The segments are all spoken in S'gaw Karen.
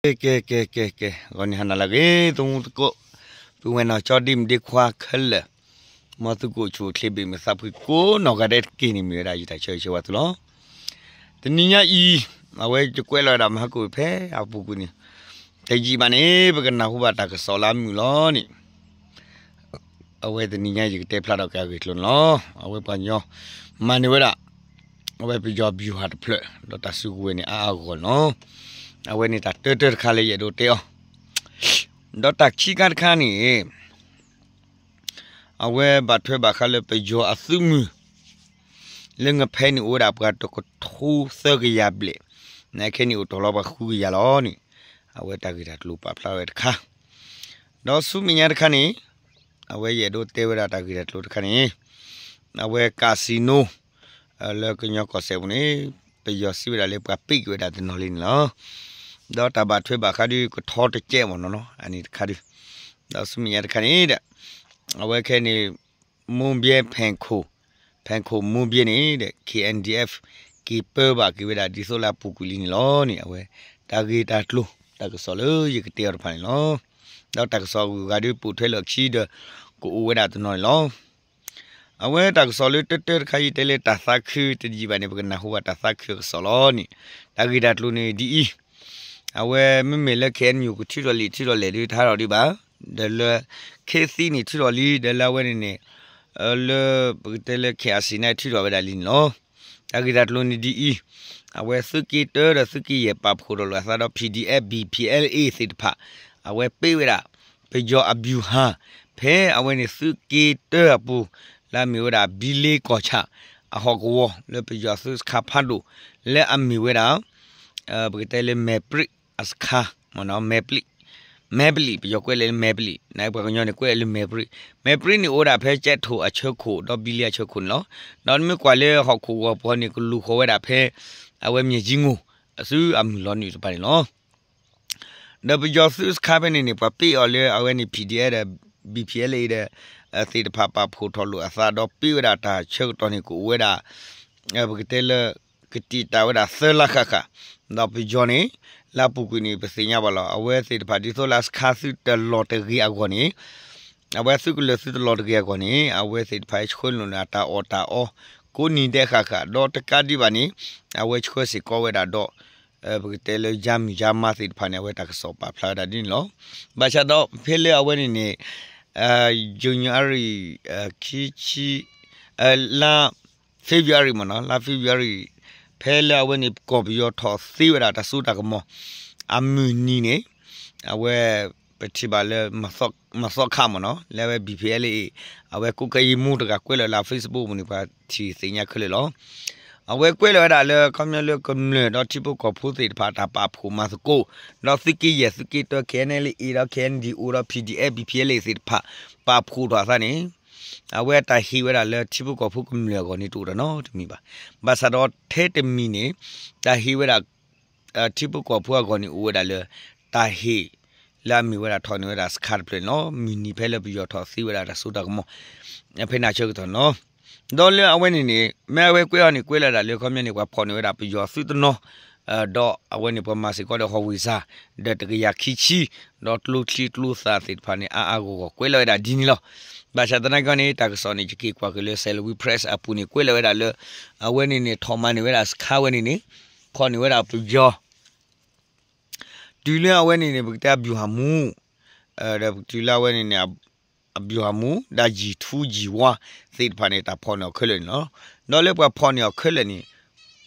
ကဲ ကဲ ကဲ ကဲ ကဲ ဂီၤန့ၣ်ဟါနၤလၢအဂ့ၤ သုမူသကိး ပုၢ်ဝဲၢ်နီၢ်ကၠီဒ့မုၣ်ဒ့ခွါခဲလၢာ် မ်သုကအိၣ်ဆူၣ်အိၣ်ချ့ဘၣ်မုာ်သးဖှံကိးနီၢ်ဂၤဒဲးတက့ၢ်န့ၣ် မ့ၢ်ဝဲဒၣ်ယတၢ်ဆၢဂ့ၤဆၢဝါသုလီၤ. တနံၤညါအံၤ အဝဲယကွဲးလီၤဝဲဒၣ်မဟါကိၣ်ဖဲအပူၤကွံာ်န့ၣ် တယံာ်ဘၣ်န့ၣ် ပကနၢ်ဟူဘၣ်တၢ်ကစီၣ်လၢအမုာ်လီၤန့ၣ် အဝဲတနံၤညါယကတဲဖျါထီၣ်က့ၤအဂ့ၢ်အကျိၤန့ၣ်လီၤ. အဝဲပှၤကညီ မၤန့ၢ်ဝဲဒၣ် အဝဲပယီၤ ဗျူဟာ တဖျၢၣ် ဒီးတၢ်စုကဝဲၤန့ၣ်အါအါဂီၢ်ဂီၢ်န့ၣ်လီၤ. အဝဲန့ၣ်တၢ်တၢတၢတခါလၢယအဲၣ်ဒိးတဲအီၤ ဒီးတၢ်ခံခါတခါန့ၣ် အဝဲဘၣ်ထွဲဘၣ်ဃးလၢပယီၤအသုးမုၢ် လၢငဖဲန့ၣ်အိၣ်ဝဲဒၣ်ပှၤတကထိသၢကယၤဘျဲၣ် နခဲန့ၣ်အိၣ်တ့ၢ်လီၤပှၤဃုကယၤလီၤန့ၣ် အဝဲတၢ်ဂ့ၢ်တၢ်ကျိၤပာ်ဖျါဝဲတခါ ဒီးဆူမဲာ်ညါတခါန့ၣ် အဝဲယအဲၣ်ဒိးတဲဝဲဒၣ်တၢ်ဂ့ၢ်တၢ်ကျိၤတခါန့ၣ် အဝဲ casino လၢကညီကီၢ်စဲၣ်ပူၤန့ၣ် ပယီၤစံးဝဲဒၣ်လၢပှၤပ့ၢ်က့ၤဝဲဒၣ်တနီၤလံန့ၣ်လီၤ. ဒီးတၢ်ဘၣ်ထွဲဘၣ်ဃးဒုးကထီတကဲးမ့ၢ်နီၤနီၤ အန့ၣ်တခါဒုး ဒီးဆူမဲာ်ညါတခါန့ၣ်ဒီး အဝဲခဲန့ၣ် မိၢ်ဘဲဖဲၣ်ခိၣ် ဖဲၣ်ခိၣ်မိၢ်ဘဲန့ၣ်ဒီး KNDF က့ၤပၢဘၣ်က့ၤဝဲဒၣ်ဒ်သိးလၢအပူၤကွံာ်လံန့ၣ်လီၤန့ၣ် အဝဲ တၢ်ဂ့ၢ်တၢ်ကျိၤ တၢ်ကစီၣ်လၢယကတဲအီၤတဖၣ်န့ၣ်လီၤ. ဒီးတၢ်ကစီၣ်အဂုၤအဂၤဒုးပိာ်ထွဲလီၤခံဒီး ကအိၣ်ဝဲဒၣ်တနီၤန့ၣ်လီၤ. အဝဲတၢ်ကစီၣ်လၢတၢတၢတခါအံၤတဲလၢတၢ်သးခု တယံာ်ဘၣ်န့ၣ် ပကနၢ်ဟူဘၣ်တၢ်သးခုအကစီၣ်လီၤန့ၣ် တၢ်ဂ့ၢ်တၢ်ကျိၤန့ၣ်ဒ်အံၤ အဝဲမ့မ့ၢ်လၢ KNU ကထုးထီၣ်လံာ်ထုးထီၣ်လဲၢ်ဒုးတဟးထီၣ်ဒံးဘၣ်, ဒီးလၢ ခ့သံန့ၣ်ထုးထီၣ်လံ ဒီးလၢအဝဲန့ၣ်န့ၣ် လၢပကတဲလၢ KIC န့ၣ်ထုးထီၣ်ဝဲဒၣ်လံန့ၣ်လီၤ. တၢ်ဂ့ၢ်တၢ်ကျိၤန့ၣ်ဒ်အံၤ, အဝဲသုးက့တၢဒီးသုးက့ယဲၢ်ပာ်ဖှိၣ်ထီၣ်လိာ်အသးဒီး PDF BPLA သ့ၣ်တဖၣ်, အဝဲပ့ၢ်ဝဲဒၣ် ပယီၤအ ဗျူဟာ, ဖဲအဝဲန့ၣ်သုးက့တၢအပူၤ လၢအမ့ၢ်ဝဲဒၣ် ဘံလ့ကီၢ်ဆၣ် အဟီၣ်ကဝီၤ လၢပယီၤသုးစခါဖးဒိၣ် လၢအမ့ၢ်ဝဲဒၣ် ပကတဲလၢမဲာ်ပြံးအစခါ, မဲာ်ပြံး, မဲာ်ပြံး ပယီၤကွဲးလဲၣ်လၢမဲာ်ပြံး, နပှၤကညီန့ၣ်ကွဲးလၢမဲာ်ပြံး, မဲာ်ပြံးန့ၣ်အိၣ်ဝဲဒၣ်ဖဲကဲးထိၣ်အဆၢခိၣ် ဒီးဘံလ့အဆၢခိၣ်န့ၣ်လီၤ. ဒီးနမ့ၢ်ကွၢ်လၢဟီၣ်ခိၣ်ဂီၤပူၤန့ၣ် ကလူၤဃီၤဝဲဒၣ်ဖဲ အဝဲမၠဲၣ်ကၠံငိၢ် အသုးအမုၢ်လီၤနုာ်တဖၣ်န့ၣ်လီၤ. ဒီးပယီၤသုးစခါဖဲန့ၣ်န့ၣ် ပှၤပ့ၢ်အီၤလၢအဝဲန့ၣ် PDF ဒီး BPLA ဒီး သ့ၣ်တဖၣ်ပာ်ဖှိၣ်ထီၣ်လိာ်အသး ဒီးပ့ၢ်ဝဲဒၣ်တၢ်ဆၢကတီၢ်န့ၣ် ကအိၣ်ဝဲဒၣ် ပကတဲလၢ ကတံာ်တာ်ဝဲဒၣ်သၢလါဃၣ်ဃၣ်, ဒီးပယီၤန့ၣ် လၢအပူၤကွံာ်န့ၣ် ပသ့ၣ်ညါဘၣ်လီၤ. အဝဲသ့ၣ်တဖၣ်ဒ်သိးလၢအစခါသုတလီၤတဂ့ၤအဂီၢ်န့ၣ် အဝဲသုးကလၢၤသုတလီၤတဂ့ၤအဂီၢ်န့ၣ် အဝဲသ့ၣ်တဖၣ်ဆှၢလိာ်န့ၣ်အတၢ်အီၣ်တၢ်အီ ကိးနံၤဒဲးဃၣ်ဃၣ် ဒီးတကးဒံးဘၣ်န့ၣ် အဝဲဆှၢစ့ၢ်ကီးဝဲဒၣ်ဒီး ပကတဲလၢယါမုၢ်ယါမါသ့ၣ်တဖၣ်န့ၣ် အဝဲတၢ်ကစီၣ်ပာ်ဖျါဝဲဒၣ်ဒ်န့ၣ်လီၤ. ဘၣ်ဆၣ်ဒီးဖဲလၢအဝဲန့ၣ်န့ၣ် January ခံဆံ လါ February မ့ၢ်နီၤ လါ February ဖဲလၢအဝဲန့ၣ် ကီၢ်ပယီၤထီၣ်သ့ဝဲဒၣ်တၢ်စိတၢ်ကမီၤ အမုၢ်နံၤန့ၣ် အဝဲ ပထံၣ်ဘၣ်လၢ မသီခါမ့ၢ်နီၤ လၢအဝဲ BPLA အဝဲကိးကဲယံၤမူတဂၤကွဲးလီၤလၢ Facebook ပူၤန့ၣ် ပှၤထံၣ်သ့ၣ်ညါခဲလၢာ်လီၤ. အဝဲကွဲးလီၤဝဲဒၣ်လၢ ခီပညီလၢကမျၢၢ်ဒီးထံဖိကီၢ်ဖိသ့ၣ်တဖၣ်တၢ်ပာ်ဖှိၣ်မၤသကိး ဒီးသုးက့ယဲၢ်သုးက့တၢ KNLA ဒီး KNDO ဒီး PDF BPLA သ့ၣ်တဖၣ် ပာ်ဖှိၣ်ထီၣ်အသးန့ၣ် အဝဲတၢ်ဟ့ၣ်ဝဲဒၣ်လၢထံဖိကီၢ်ဖိကမျၢၢ်အဂီၢ်န့ၣ် တအိၣ်ဒီးနီတမံၤဘၣ်. ဘၣ်ဆၣ်ဒီးထဲတမံၤန့ၣ် တၢ်ဟ့ၣ်ဝဲဒၣ် ထံဖိကီၢ်ဖိအဂီၢ်န့ၣ် အိၣ်ဝဲဒၣ်လၢ တၢ်ဟ့ၣ် လၢအမ့ၢ်ဝဲဒၣ်ထီၣ်န့ၢ်ဝဲဒၣ်စခါတဖျၢၣ်န့ၣ်လီၤ. မုၢ်နံၤဖဲလၢပယီၤထီၣ်သ့ဝဲဒၣ်တၢ်စိတၢ်ကမီၤ ဖဲန့ၣ်အဆၢကတီၢ်န့ၣ်လီၤ. ဒီးလၢအဝဲန့ၣ်န့ၣ် မ့ၢ်အဝဲကွဲးအီၤန့ၣ် ကွဲးလီၤဝဲဒၣ်လၢခီပညီန့ၣ် ပှၤဖီၣ်န့ၢ်ဝဲဒၣ်ပယီၤသုးတနီၤ ဒီးအဝဲန့ၣ် ပှၤမၤစ့ၢ်ကီးဒီးဟီၣ်ဝ့ၢ်စၢ် ဒီးတကယၤခံဆံ ဒီးကျိချံကျိသၣ်သ့ၣ်တဖၣ်န့ၣ် အါအါဂီၢ်ဂီၢ် ကွဲးလီၤဝဲဒၣ်ဒ်န့ၣ်လီၤ. ဘၣ်ဆၣ်သနာ်က့န့ၣ် တၢ်ကစီၣ်န့ၣ် ယက့ၤကွၢ်က့ၤလၢ Salween Press အပူၤန့ၣ် ကွဲးလီၤဝဲဒၣ်လၢ အဝဲန့ၣ်န့ၣ် ထီၣ်မၤန့ၢ်ဝဲဒၣ်စခါဝဲန့ၣ်န့ၣ် ဖီၣ်န့ၢ်ဝဲဒၣ်ပယီၤ တုၤလၢအဝဲန့ၣ်န့ၣ် ပကတဲအ ဗျူဟာမှူး ဒီးပတုၤလၢအဝဲန့ၣ်န့ၣ် အ ဗျူဟာမှူး ဒီး ယံာ်ထူယံာ်ဝါ သ့ၣ်တဖၣ်န့ၣ် တၢ်ဖီၣ်န့ၢ်အီၤခဲလၢာ်န့ၣ်လီၤ. ဒီးလၢပှၤဖီၣ်န့ၢ်အီၤခဲလၢာ်န့ၣ်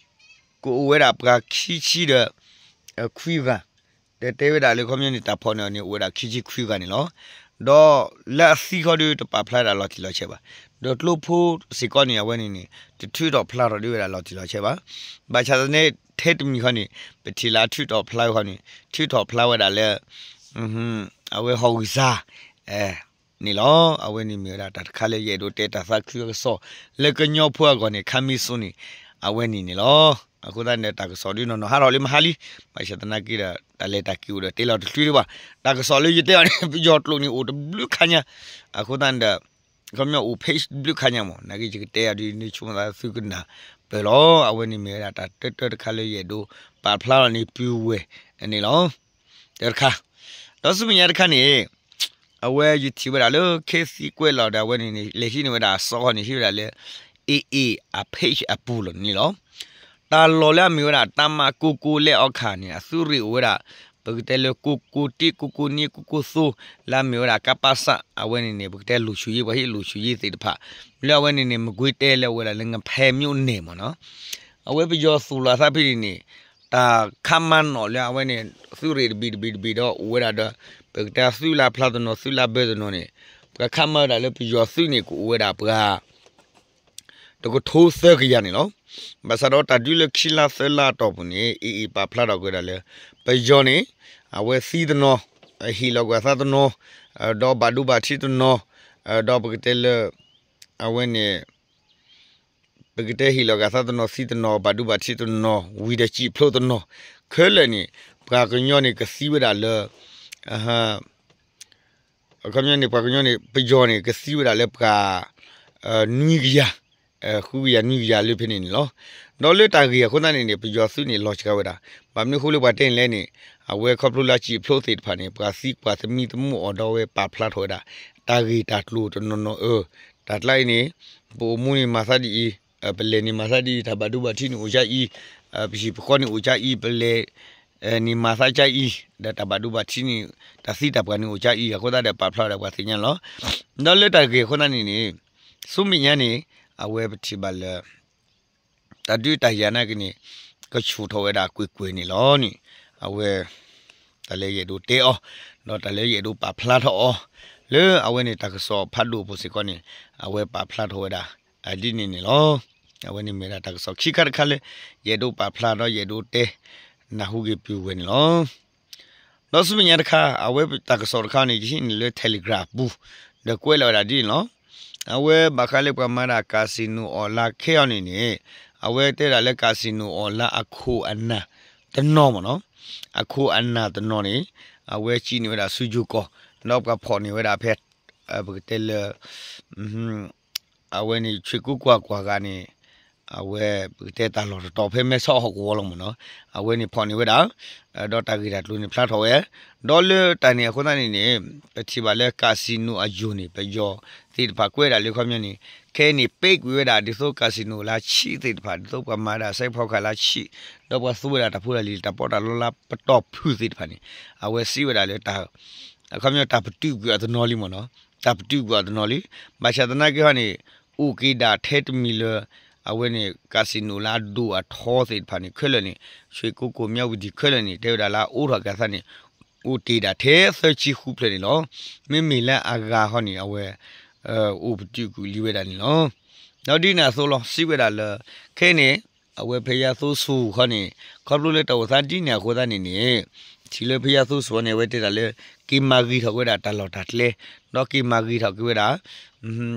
ကအိၣ်ဝဲဒၣ်ပှၤခံဆံဒီး ခွံဂၤ, ဒီးတဲဝဲဒၣ်လၢခီပညီန့ၣ် တၢ်ဖီၣ်န့ၢ်အီၤန့ၣ် အိၣ်ဝဲဒၣ်ခံဆံခွံဂၤန့ၣ်လီၤ. ဒီးလၢအသံခီဒုး တပာ်ဖျါဒၣ်လီၤတံၢ်လီၤဆဲးဘၣ်. ဒီးကျိဖိစ့ၢ်ကီးန့ၣ် အဝဲန့ၣ်န့ၣ် တထုးထီၣ်ဖျါထီၣ်ဒံးဝဲဒၣ်လီၤတံၢ်လီၤဆဲးဘၣ်. ဘၣ်ဆၣ်သနာ်က့ ထဲတမံၤဃီန့ၣ် ပထံၣ်လၢအထုးထီၣ်ဖျါဝဲဃီန့ၣ် ထုးထီၣ်ဖျါဝဲဒၣ်လၢ အဝဲဟီၣ်ဝ့ၢ်စၢ် န့ၣ်လီၤ. အဝဲန့ၣ်မ့ၢ်ဝဲဒၣ်တၢ်တခါလၢယအဲၣ်ဒိးတဲတၢ်သးခုအကစီၣ် လၢကညီဖိအဂီၢ်န့ၣ် ခါမံၤစိန့ၣ် အဝဲန့ၣ်န့ၣ်လီၤ. အဃိသတးန့ၣ်ဒီး တၢ်ကစီၣ်ဒုးနီၢ်နီၢ်ဟးထီၣ်လၢမဟါလံ, ဘၣ်ဆၣ်သနာ်က့ဒီး တၢ်လဲၤတၢ်က့ၤအိၣ်ဒီးတဲလီၤတချုးဒံးဘၣ်. တၢ်ကစီၣ်လၢယတဲအီၤန့ၣ် ပယီၤကျိာ်န့ၣ်အိၣ်တဘျုးခါညါ, အဃိသတးန့ၣ်ဒီး ခီပညီအိၣ် page တဘျုးခါညါမး, နာ်က့ယကတဲအီၤဒ်န့ၣ် ဆိကမိၣ်သးသုကနၢ်ပၢၢ်လီၤ. အဝဲန့ၣ်မ့ၢ်ဝဲဒၣ်တၢ်တၢတၢတခါလၢယအဲၣ်ဒိးပာ်ဖျါလီၤန့ၣ် ပုၢ်ဝဲၢ်န့ၣ်လီၤ. တၢ်တခါ, ဒီးဆူမဲာ်ညါတခါန့ၣ် အဝဲယထံၣ်ဝဲဒၣ်လၢ ခဲသံကွဲးလီၤဒီး အဝဲန့ၣ်န့ၣ် လဲၤဟံးန့ၢ်ဝဲဒၣ်အစီခီန့ၣ် ဟံးဝဲဒၣ်လၢ AA အ page အပူၤလီၤန့ၣ်လီၤ. တၢ်လီၢ်လၢအမ့ၢ်ဝဲဒၣ် တၢ်မၤကိကိလဲအီခါန့ၣ် အသုးရ့ၣ်အိၣ်ဝဲဒၣ် ပကတဲလၢ ကိကိတ့ ကိကိနံ ကိကိသိ လၢအမ့ၢ်ဝဲဒၣ် ကပစ အဝဲန့ၣ်န့ၣ် ပကတဲလူၢ်ဆူၣ်ယ့ ပှၤဟ့ၣ်လူၢ်ဆူၣ်ယ့သ့ၣ်တဖၣ် လၢအဝဲန့ၣ်န့ၣ် မကွ့ၤတဲလၢအဝဲဒၣ်လၢ ငဖဲး မြို့နယ် မ့ၢ်နီၤ. အဝဲပယီၤသူၣ်လီၤသးဖဲန့ၣ်န့ၣ် တၢ်ခးမၤနီၣ်လၢအဝဲန့ၣ် သုးရ့ၣ်တဘ့ၣ်တဘ့ၣ်တဘ့ၣ်ဒီးအိၣ်ဝဲဒၣ်ဒီး ပကတဲသုးလၢဖျါတနီၤ သုးလၢဘၢတနီၤန့ၣ် ပှၤခးမၤဝဲဒၣ်လၢပယီၤသုးန့ၣ် ကအိၣ်ဝဲဒၣ်ပှၤ တကထိသၢကယၤန့ၣ်လီၤ. ဘၣ်ဆၣ်ဒီးတၢ်ဒုးလၢခံလါသၢလါအတီၢ်ပူၤန့ၣ် AA ပာ်ဖျါထီၣ်ကွံာ်ဝဲဒၣ်လၢ ပယီၤန့ၣ် အဝဲသံတနီၤ, ဟ့ၣ်လီၤကွံာ်အသးတနီၤ, ဒီးဘၣ်ဒိဘၣ်ထံးတနီၤ, ဒီးပကတဲလၢ အဝဲန့ၣ် ပကတဲဟ့ၣ်လီၤကွံာ်အသးတနီၤ သံတနီၤ ဘၣ်ဒိဘၣ်ထံးတနီၤ ဝံၤဒီးစံၣ်ဖျိးတနီၤ, ခဲလၢာ်န့ၣ် ပှၤကညီန့ၣ် ကသံဝဲဒၣ်လၢ အခီပညီန့ၣ် ပှၤကညီန့ၣ် ပယီၤန့ၣ် ကသံဝဲဒၣ်လၢပှၤ နွံကယၤ, ဃုကယၤနွံကယၤလၢဖဲန့ၣ်န့ၣ်လီၤ. ဒီးလၢတၢ်ဂ့ၢ်အဃိသတးန့ၣ်န့ၣ် ပယီၤသုးန့ၣ် လီၤစှၤဝဲဒၣ်. ဘၣ်မနုၤအဃိလၢပှၤတဲန့ၣ်လဲၣ်န့ၣ် အဝဲခီဖျိလၢအစံၣ်ဖျိးသ့ၣ်တဖၣ်န့ၣ် ပှၤသံကွၢ်သမံသမိးအီၤဒီးအဝဲပာ်ဖျါထီၣ်ဝဲဒၣ် တၢ်ဂ့ၢ်တၢ်ကျိၤတနီၤနီၤအၢ, တၢ်ကျါအံၤန့ၣ် ပအိၣ်မူန့ၣ်မၤသးဒ်အံၤ, ပလဲၤန့ၣ်မၤသးဒ်အံၤ, တၢ်ဘၣ်ဒိဘၣ်ထံးန့ၣ်အိၣ်ကၠါအံၤ, ပဟံၣ်ပဃီန့ၣ်အိၣ်ကၠါအံၤ, ပလဲၤ န့ၣ်မၤသးကၠါအံၤ, ဒီးတၢ်ဘၣ်ဒိဘၣ်ထံးန့ၣ် တၢ်သံတၢ်ပှၢ်န့ၣ်အိၣ်ကၠါအံၤ အဃိသတးဒီးပာ်ဖျါဝဲဒၣ်ပှၤသ့ၣ်ညါလီၤ. ဒီးလၢတၢ်ဂ့ၢ်အဃိသတးန့ၣ်န့ၣ် ဆူမဲာ်ညါန့ၣ် အဝဲပထံၣ်ဘၣ်လၢ တၢ်ဒုးတၢ်ယၤနာ်က့န့ၣ် ကဆူၣ်ထီၣ်ဝဲဒၣ်ကွ့ၢ်ကွ့ၢ်န့ၣ်လီၤန့ၣ် အဝဲ တၢ်လၢယအဲၣ်ဒိးတဲအီၤ ဒီးတၢ်လၢယအဲၣ်ဒိးပာ်ဖျါထီၣ်အီၤ လၢအဝဲန့ၣ်တၢ်ကစီၣ်ဖးဒိၣ်အပူၤစ့ၢ်ကီးန့ၣ် အဝဲပာ်ဖျါထီၣ်ဝဲဒၣ် အဒ်န့ၣ်န့ၣ်လီၤ. အဝဲန့ၣ်မ့ၢ်ဝဲဒၣ်တၢ်ကစီၣ်ခံခါတခါလၢ ယအဲၣ်ဒိးပာ်ဖျါဒီးယအဲၣ်ဒိးတဲ နၢ်ဟူက့ၤပုၢ်ဝဲၢ်န့ၣ်လီၤ. ဒီးဆူမဲာ်ညါတခါ အဝဲတၢ်ကစီၣ်တခါန့ၣ် ယဟံးန့ၢ်လၢ Telegram ပူၤ ဒီးကွဲးလီၤဝဲဒၣ်ဒ်န့ၣ်လီၤ. အဝဲဘၣ်ဃးလၢပှၤမၤဒၣ် casino online ခဲအံၤန့ၣ်န့ၣ် အဝဲတဲဒၣ်လၢ casino online အခိၣ်အနၢ်တနီၤမ့ၢ်နီၤ, အခိၣ်အနၢ်တနီၤန့ၣ် အဝဲစံးန့ၢ်ဝဲဒၣ်ဆူယိၤကီၢ် ဒီးပှၤဖီၣ်န့ၢ်ဝဲဒၣ်ဖဲ ပကတဲလၢ အဝဲန့ၣ် ဆွ့ၣ်ကိကိကွၢ်ဂၤန့ၣ် အဝဲပကတဲတၢ်လီၢ်တတီၤဖဲမဲဆီးဟီၣ်ကဝီၤလီၤမ့ၢ်နီၤ, အဝဲန့ၣ်ဖီၣ်န့ၢ်ဝဲဒၣ် ဒီးတၢ်ဂ့ၢ်တၢ်ကျိၤန့ၣ် ဖျါထီၣ်ဝဲ, ဒီးလၢတၢ်န့ၣ်အဃိသတးန့ၣ်န့ၣ် ပထံၣ်ဘၣ်လၢ casino အယိာ်န့ၣ် ပယီၤသ့ၣ်တဖၣ်ကွဲးဒၣ်လၢခီပညီန့ၣ် ခဲအံၤန့ၣ် ပိတ်ကွံာ်ဝဲဒၣ် ဒ်သိး casino လၢဆံးသ့ၣ်တဖၣ် ဒ်သိးပှၤမၤဒၣ်စဲးဖီကဟၣ်လၢဆံး ဒီးပှၤသူဝဲဒၣ်တၢ်ဖိတၢ်လံၤ တၢ်ပီးတၢ်လီလၢပတီၢ်ဖုၣ်သ့ၣ်တဖၣ်န့ၣ် အဝဲစံးဝဲဒၣ်လၢ တၢ် အခီပညီတၢ်ပတုာ်ကွံာ်အီၤတနီၤလံမ့ၢ်နီၤ, တၢ်ပတုာ်ကွံာ်အီၤတနီၤလံ, ဘၣ်ဆၣ်သနာ်က့ဟီန့ၣ် အိၣ်က့ၤဒၣ်ထဲတမံၤလၢ အဝဲန့ၣ် casino လၢအဒိၣ်အထီသ့ၣ်တဖၣ်န့ၣ် ခဲလၢာ်န့ၣ် ဆွ့ၣ်ကိကိ မြဝတီ ခဲလၢာ်န့ၣ် တဲဝဲဒၣ်လၢအအိးထီၣ်က့ၤအသးန့ၣ် အိၣ်တ့ၢ်ဒၣ်ထဲသၢဆံဃုဖျၢၣ်န့ၣ်လီၤ. မ့မ့ၢ်လၢအဂၤဟီန့ၣ် အဝဲ အိၣ်ပတုာ်ကွံာ်လံဝဲဒၣ်န့ၣ်လီၤ. ဒီးဒ်န့ၣ်အသိးလီၤ စံးဝဲဒၣ်လၢ ခဲအံၤန့ၣ် အဝဲဖဲယါသိဆူၣ်ခီန့ၣ် ခီဖျိလၢတၢ်အိၣ်သးဒ်န့ၣ်အဃိသတးန့ၣ်န့ၣ် ထံၣ်လၢဖဲယါသိဆူၣ်န့ၣ် အဝဲတဲဒၣ်လၢ က့ၤမၤဂ့ၤထီၣ်က့ၤဝဲဒၣ်တၢ်လီၢ်တၢ်ကျဲ ဒီးက့ၤမၤဂ့ၤထီၣ်က့ၤဝဲဒၣ်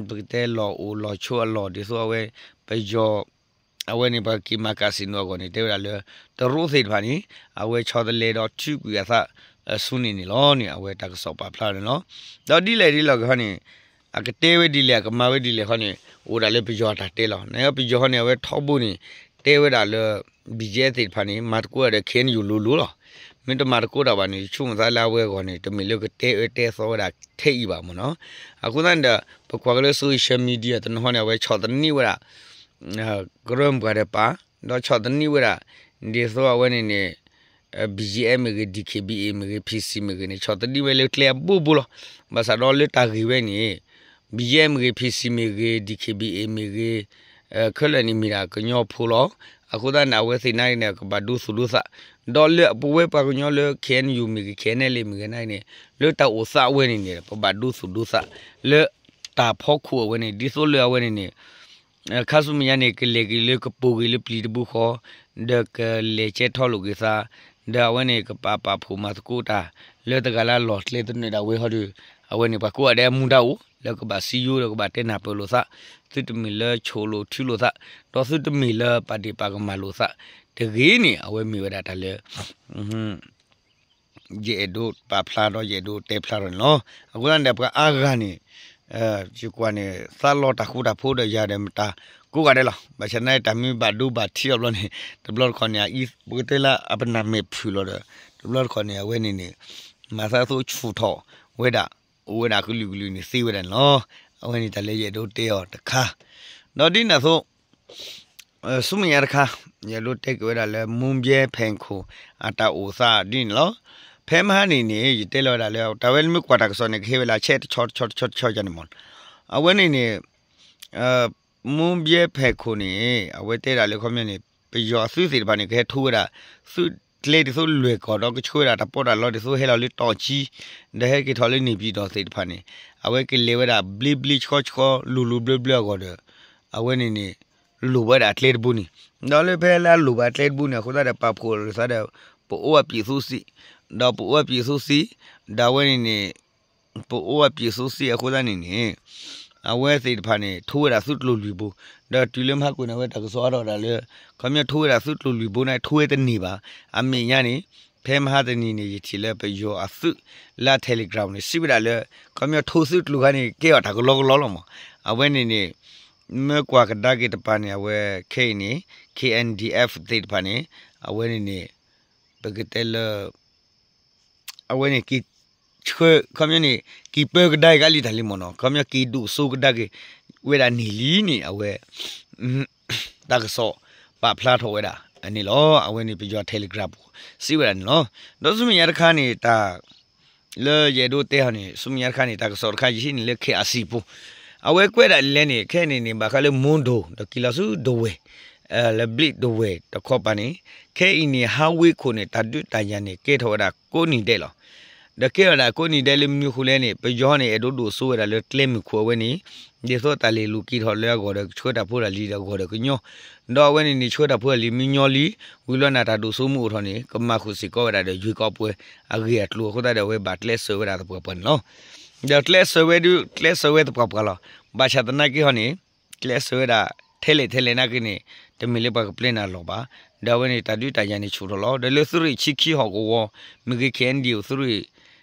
ပကတဲလီၢ်အိၣ်လီၢ်ဆိးအလီၢ် ဒ်သိးအဝဲ ပယီၤ အဝဲန့ၣ်ပှၤက့ၤမၤ casino အဂီၢ်န့ၣ် တဲဝဲဒၣ်လၢ တရူးသ့ၣ်တဖၣ်န့ၣ် အဝဲဆီတလဲဒီးထုးကွံာ်အသး ဆူန့ၣ်န့ၣ်လီၤန့ၣ် အဝဲတၢ်ကစီၣ်ပာ်ဖျါန့ၣ်လီၤ. ဒီးဒ်လဲၣ်ဒ်လဲၣ်ဂ့ၤဟီန့ၣ် အကတဲဝဲဒ်လဲၣ် အကမၤဝဲဒ်လဲၣ်ခီန့ၣ် အိၣ်ဒၣ်လၢပယီၤအတၢ်တဲလီၤ. နပယီၤဟီန့ၣ် အဝဲထီဘိန့ၣ် တဲဝဲဒၣ်လၢ ဘီၣ်ကၠၣ်အဲၣ်သ့ၣ်တဖၣ်န့ၣ် မၤသကိးဒီး ခဲအံၤန့ၣ် ယိာ်လိၤလိၤလီၤ. မ့ၢ်တမၤသကိးတၢ်ဘၣ်န့ၣ် ဆိကမိၣ်သးလၢအဝဲအဂီၢ်န့ၣ် တမ့ၢ်လၢကတဲအၢတဲသီဝဲဒၣ်ထဲအံၤဘၣ်မ့ၢ်နီၤ. အဃိသတးန့ၣ်ဒီး ပကွၢ်က့ၤလၢ social media တနီၤဟီန့ၣ် အဝဲဆီၣ်သနံးဝဲဒၣ် ကရၢမိၢ်ပှၢ်ဒီးပၢ် ဒီးဆီၣ်သနံးဝဲဒၣ် ဒ်သိးအဝဲန့ၣ်န့ၣ် ဘီၣ်ကၠၣ်အဲၣ်မ့ၢ်ဂ့ၤ DKBA မ့ၢ်ဂ့ၤ PC မ့ၢ်ဂ့ၤန့ၣ် ဆီၣ်သနံးဝဲလၢကျဲအဘိဘိလီၤ. ဘၣ်ဆၣ်ဒီးလၢတၢ်ဂ့ၢ်ဝဲန့ၣ် ဘီၣ်ကၠၣ်အဲၣ်မ့ၢ်ဂ့ၤ PC မ့ၢ်ဂ့ၤ DKBA မ့ၢ်ဂ့ၤ ခဲလၢာ်န့ၣ်မ့ၢ်ဒၣ်ကညီဖိလီၤ. အဃိသတးန့ၣ် အဝဲသ့ၣ်နာ်က့န့ၣ် ကဘၣ်ဒိသူၣ်ဒိသး ဒီးလၢပဝဲပှၤကညီလၢ KNU မ့ၢ်ဂ့ၤ KNLA မ့ၢ်ဂ့ၤနာ်က့န့ၣ် လၢတၢ်အိၣ်သးဝဲန့ၣ်န့ၣ် ပဘၣ်ဒိသူၣ်ဒိသး လၢတၢ်ဖီခိၣ်အဝဲန့ၣ် ဒ်သိးလၢအဝဲန့ၣ်န့ၣ် ခါဆူမဲာ်ညါန့ၣ် ကလဲၤက့ၤလၢကပိာ်က့ၤလၢပျံၤတဘိဃီ ဒီးကလဲၤကဲထီၣ်လိာ်က့ၤသး ဒီးအဝဲန့ၣ်ကပာ်ပာ်ဖှိၣ်မၤသကိးတၢ် လၢတဂၤလၢအလီၢ်ကျဲသနၢၣ်ဒၣ်ဝဲဟီဒီး အဝဲန့ၣ်ပှၤကိးဂၤဒဲးအမူဒါအိၣ် လၢကဘၣ်စံယိဒီးကဘၣ်တဲနၢ်ပၢၢ်လိာ်သး သုတမ့ၢ်လၢဆိၣ်လိာ်ထုလိာ်သး ဒီးသုတမ့ၢ်လၢပာ်ဒ့ၣ်ပာ်ကမၣ်လိာ်သး တဂ့ၤန့ၣ် အဝဲမ့ၢ်ဝဲဒၣ်တၢ်လၢ ယအဲၣ်ဒိးပာ်ဖျါဒီးယအဲၣ်ဒိးတဲဖျါထီၣ်န့ၣ်လီၤ. အဃိသတးန့ၣ်ဒီးပှၤအါဂၤန့ၣ် ယကွၢ်န့ၣ် သးလီတၢ်ဃူတၢ်ဖိးဒီးယၤဒီးမတၤကိးဂၤဒဲးလီၤ. ဘၣ်ဆၣ်သနာ်က့တၢ်မ့ၢ်ဘၣ်ဒိဘၣ်ထံးအီၤဘျီန့ၣ် တဘျီတခီၣ်န့ၣ် ပကတဲလၢအပနၢ်မဲာ်ဖုၣ်လီၤဒီး တဘျီတခီၣ်န့ၣ် အဝဲန့ၣ်န့ၣ် မၤသးသိဆူၣ်ထီၣ်ဝဲဒၣ် အိၣ်ဝဲဒၣ်ကလုာ်ကလုာ်န့ၣ်သ့ဝဲဒၣ်န့ၣ်လီၤ. အဝဲန့ၣ်တၢ်လၢယအဲၣ်ဒိးတဲအီၤတခါ, ဒီးဒ်န့ၣ်အသိး ဆူမဲာ်ညါတခါ ယအဲၣ်ဒိးတဲက့ၤဝဲဒၣ်လၢ မူဘဲဖဲခိၣ် အတၢ်အိၣ်သးဒ်န့ၣ်လီၤ. ဖဲမဟါန့ၣ်န့ၣ် ယတဲလီၤဝဲဒၣ်လၢ တၢ်ဝဲလၢမ့ၢ်ကွၢ်တၢ်ကစီၣ်န့ၣ် ကဟဲဝဲလၢ ဆဲးတဆီတဆီတဆီတဆီန့ၣ်မး, အဝဲန့ၣ်န့ၣ် မူဘဲဖဲခိၣ်န့ၣ် အဝဲတဲဒၣ်လၢခီပညီန့ၣ် ပယီၤအသုးသ့ၣ်တဖၣ်န့ၣ် ကဟဲထိဝဲဒၣ် သုးကျဲဒ်သိးလွဲၢ်ကီၢ် ဒီးကဆှၢဝဲဒၣ်တၢ်ပီးတၢ်လီဒ်သိးဟဲလီၤလၢတီၢ်ကၠံ ဒီးဟဲက့ၤထီၣ်လၢန့ၣ်ပၠံၣ်တီၣ်သ့ၣ်တဖၣ်န့ၣ် အဝဲကလဲၤဝဲဒၣ်ဘျ့ဘျ့ဆှီဆှီ လိၤလိၤဘျၢဘျၢအဂီၢ်ဒီး အဝဲန့ၣ်န့ၣ် လိၣ်ဝဲဒၣ်အကျဲတဘိန့ၣ်, ဒီးလၢဖဲလၢအလိၣ်ဘၣ်အကျဲတဘိန့ၣ် အဃိသတးဒီး ပာ်ဖှိၣ်လိာ်သးဒီး ပအိၣ်အပံၣ်သူစံး, ဒီးပအိၣ်အပံၣ်သူစံး, ဒီးအဝဲန့ၣ်န့ၣ် ပအိၣ်အပံၣ်သူစံးအဃိသတးန့ၣ်န့ၣ် အဝဲသ့ၣ်တဖၣ်န့ၣ် ထိဝဲဒၣ်သုးကျိၤလွံၢ်ဘိ, ဒီးတုၤလၢမဟါကွံာ်န့ၣ် အဝဲတၢ်ကစီၣ်အါထီၣ်ဝဲဒၣ်လၢ ခီပညီထိဝဲဒၣ်သုးကျိၤလွံၢ်ဘိန့ၣ် ထိဝဲတန့ၢ်ဘၣ်. အမဲာ်ညါန့ၣ် ဖဲမဟါတနံၤန့ၣ် ယထံၣ်လၢပယီၤအသုးလၢ Telegram န့ၣ် စံးဝဲဒၣ်လၢ ခီပညီထိသုးကျိၤခါန့ၣ် ကဲအီၤတၢ်ကလီကလီလီၤမး. အဝဲန့ၣ်န့ၣ် မ့ၢ်ကွၢ်ကဒါက့ၤတပၤန့ၣ် အဝဲခဲအံၤန့ၣ် K N D F သ့ၣ်တဖၣ်န့ၣ် အဝဲန့ၣ်န့ၣ် ပကတဲလၢ အဝဲန့ၣ်က့ၤဆှၢ ခီပညီန့ၣ် က့ၤပၢကဒါက့ၤကလံတၢ်လံမ့ၢ်နီၤ, ခီပညီက့ၤဒိၣ်စိကဒါက့ၤဝဲဒၣ်န့ၣ်လံန့ၣ် အဝဲ တၢ်ကစီၣ်ပာ်ဖျါထီၣ်ဝဲဒၣ်န့ၣ်လီၤ. အဝဲန့ၣ်ပယီၤ Telegram ပူၤ စံးဝဲဒၣ်န့ၣ်လီၤ. ဒီးဆူမဲာ်ညါတခါန့ၣ် တၢ် လၢယအဲၣ်ဒိးတဲအီၤန့ၣ် ဆူမဲာ်ညါတခါန့ၣ် တၢ်ကစီၣ်တခါယဟံးန့ၢ်လၢ K R C ပူၤ, အဝဲကွဲးဒၣ်လဲၣ်န့ၣ် ခဲအံၤန့ၣ်န့ၣ် ဘၣ်ဃးလၢ Mondo ဒီးက့ၤလီၤဆူဒဝဲၢ် လၢဘျ့းဒဝဲၢ်တခီပၤန့ၣ် ခဲအံၤန့ၣ် ဟးဝ့ခိၣ်န့ၣ် တၢ်ဒုးတၢ်ယၤန့ၣ် ကဲထီၣ်ဝဲဒၣ်ကိးနံၤဒဲးလီၤ. ဒီးကဲထီၣ်ဝဲဒၣ်ကိးနံၤဒဲးလၢမနုၤအဃိလဲၣ်န့ၣ် ပယီၤန့ၣ် အဲၣ်ဒိးဒိၣ်စိဝဲဒၣ်လၢကျဲမုၢ်ခိၣ်အဝဲန့ၣ် ဒ်သိးတၢ်လဲၤလူၤက့ၤထီၣ်လၢအဂီၢ်ဒီး ကဆှၢတၢ်ဖိတၢ်လံၤဒီးအဂီၢ်ဒီးကညီ ဒီးအဝဲန့ၣ်န့ၣ် ဆှၢတၢ်ဖိတၢ်လံၤမ့ၢ်ညီလံ ဝံၤလီၤန့ၣ် တၢ်ဒိၣ်စိမ့ၢ်အိၣ်ထီၣ်န့ၣ် ကမၤဃုာ်စ့ၢ်ကီးဝဲဒၣ်ဒီး ရွေးကောက်ပွဲ အဂ့ၢ်အကျိၤအဃိသတးဒီး အဝဲဘၣ်ကျဲးစၢးဝဲဒၣ်သပှၢ်ပှၢ်န့ၣ်လီၤ. ဒီးကျဲးစၢးဝဲဒုး ကျဲးစၢးဝဲသပှၢ်ပှၢ်လီၤ. ဘၣ်ဆၣ်သနာ်က့ဟီန့ၣ် ကျဲးစၢးဝဲဒၣ် ထဲလဲၣ်ထဲလဲၣ်နာ်က့န့ၣ် တမ့ၢ်လၢပှၤကပျဲနၤလီၤဘၣ်. ဒီးအဝဲန့ၣ် တၢ်ဒုးတၢ်ယၤန့ၣ်ဆူၣ်ထီၣ်လီၤ. ဒီးလၢသုးရ့ၣ်ဆံခံဟီၣ်ကဝီၤမ့ၢ်ဂ့ၤ K N D O သုးရ့ၣ်